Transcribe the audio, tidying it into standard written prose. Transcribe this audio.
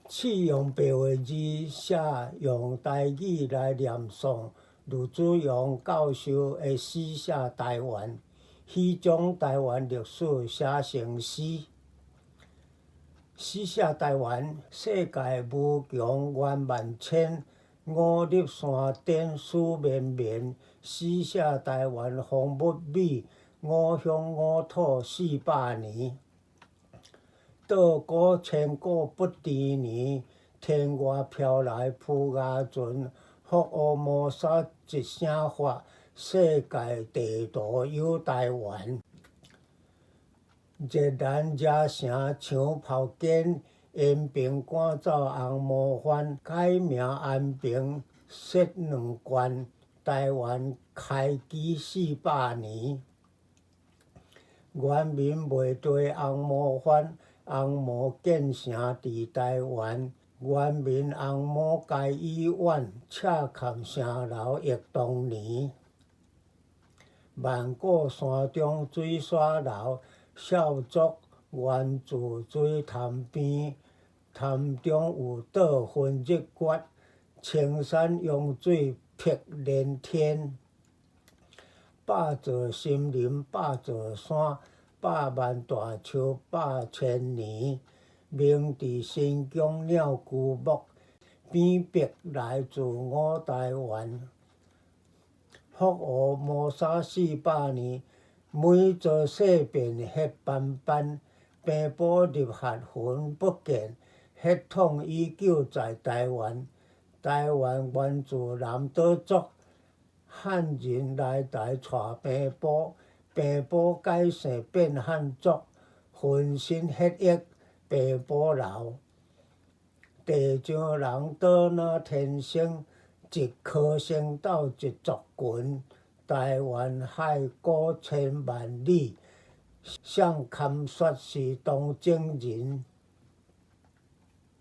試用白話字寫，用台語來念誦呂祖揚教授的詩寫台灣，彼將台灣歷史寫成詩。詩寫台灣，世界無窮願萬千，五入山頂雪綿綿。詩寫台灣風物美，五鄉五土四百年。道古千古不遲年，天外飄來浮牙船，福烏摩沙一聲發，世界地圖有台灣。熱蘭遮城搶炮堅，延平趕走紅毛番，改名安平設兩縣，台灣開基四百年。原民袂對紅毛番，紅毛建城佇台灣，原民紅毛該以遠，赤崁城樓憶當年。萬古山中水煞流，數族源自水潭邊，潭中有島分日月，青山湧水碧連天。百座森林百座山，百萬大樹百千年。明治神宮鳥居木，邊壁來自我台灣。福烏摩沙四百年，每座世變血斑斑。平埔入學魂不見，血統依舊在台灣。台灣源自南島族，漢人來台帶平埔，平埔改姓變漢族，渾身血液平埔流。地上人倒若天生，一顆星斗一族群。台灣海古千萬里，誰堪說是東征人？